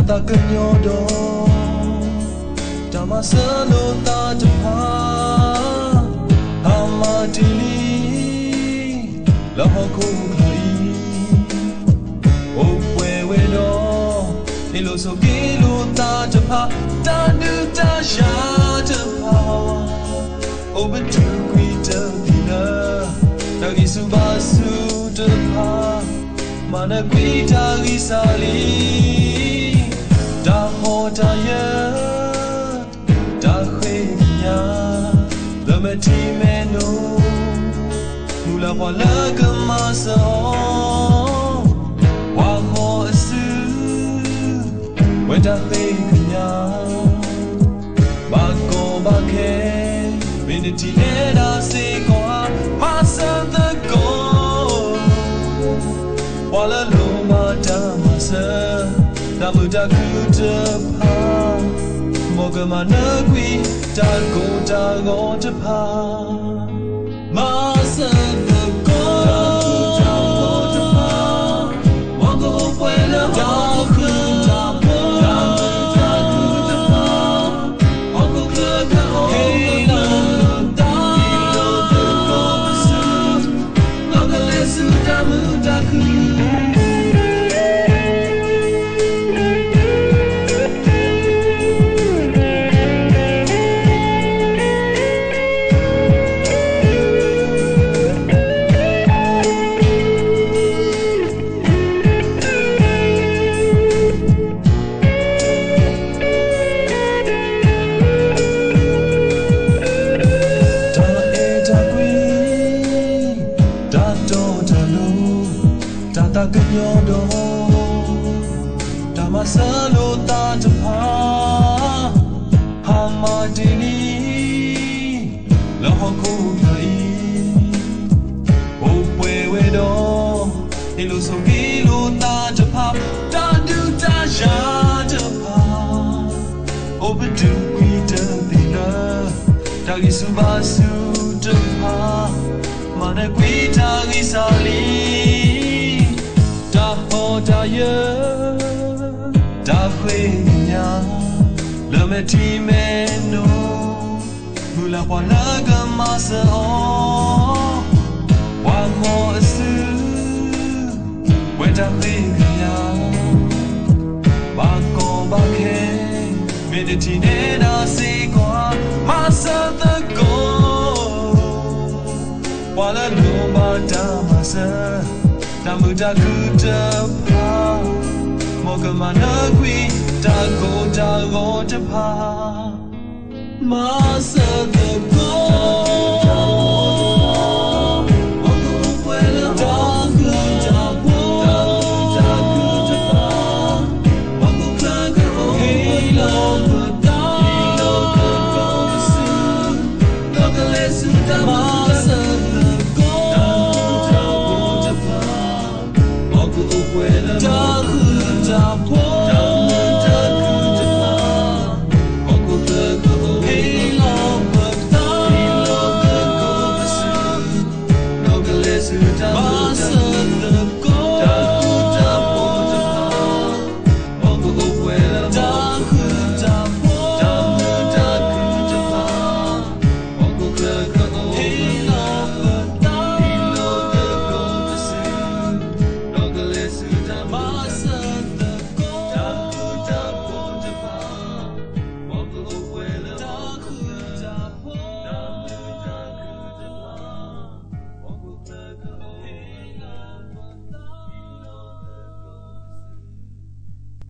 သးကညီၤဒီး တၢ်မၤစၢၤလိာ်သးတဖၣ် ဟါမၢ်တ့ၢ်လံ လၢဟီၣ်ခိၣ်ချၢအံၤ အိၣ်ပှဲၤဝဲဒီး ဟ့ၣ်လိာ်ဆိးက့လိာ်သးတဖၣ် တၢ်ဒုးတၢ်ယၤတဖၣ် အိၣ်ပတုာ်ကွံာ်တသ့လၢ တၢ်ဂံၢ်ဆူၣ်ဘါဆူၣ်တဖၣ် မၤနၢၤကွံာ်တၢ်ဂံၢ်စၢ်လံ တၢ်ဟီၣ်တၢ်ယၢၤ တၢ်ဃ့ကညး လၢမဲာ်ထံမဲာ်နိ မုၢ်လၢ်ပှၤလၢကမၤစၢၤအီၤ ပှၤဂီၢ်အစု ဝဲတၢ်ဃ့ကညး ဘၣ်ကီဘၣ်ခဲ မ့ၢ်နထံၣ်နဲဒၣ်စ့ၢ်ကီးဧါ မၤစၢၤသကိး ပှၤလၢလိၣ်ဘၣ်တၢ်မၤစၢၤ တၢ်မုာ်တၢ်ခုၣ်တဖၣ် မ်ကမၤနၢၤကွံာ် တၢ်ကိၢ်တၢ်ဂီၤတဖၣ် မၤစၢၤသကိး တၢ်မုာ်တၢ်ဂီၤတဖၣ် မ်ကအိၣ်ပှဲၤလၢတၢ်ဃုာ်တၢ်ဖိ တၢ်မုာ်တၢ်ခုၣ်တဖၣ် ဟီၣ်ခိၣ်ချၢကအိၣ်လၢတၢ် ဟ့ၣ်လိာ်သကိးပစု မ်ကလဲၤဆူတၢ်မုာ်တၢ်ခုၣ် တၢ်အဲၣ်တၢ်ကွံ တၢ်တီတၢ်လိၤ တၢ်သးကညီၤဒီး တၢ်မၤစၢၤလိာ်သးတဖၣ် ဟါမၢ်တ့ၢ်လံ လၢဟီၣ်ခိၣ်ချၢအံၤ အိၣ်ပှဲၤဝဲဒီး ဟ့ၣ်လိာ်ဆိးက့လိာ်သးတဖၣ် တၢ်ဒုးတၢ်ယၤတဖၣ် အိၣ်ပတုာ်ကွံာ်တသ့လၢ တၢ်ဂံၢ်ဆူၣ်ဘါဆူၣ်တဖၣ် မၤနၢၤကွံာ်တၢ်ဂံၢ်စၢ်လံ တၢ်ဟီၣ်တၢ်ယၢၤ တၢ်ဃ့ကညး လၢမဲာ်ထံမဲာ်နိ မုၢ်လၢ်ပှၤလၢကမၤစၢၤအီၤ ပှၤဂီၢ်အစု ဝဲတၢ်ဃ့ကညး ဘၣ်ကီဘၣ်ခဲ မ့ၢ်တထံၣ်နဲဒၣ်စ့ၢ်ကီးဧါ မၤစၢၤသကိး ပှၤလၢလိၣ်ဘၣ်တၢ်မၤစၢၤ တၢ်မုာ်တၢ်ခုၣ်တဖၣ် မ်ကမၤနၢၤကွံာ် တၢ်ကိၢ်တၢ်ဂီၤတဖၣ် မၤစၢၤသကိး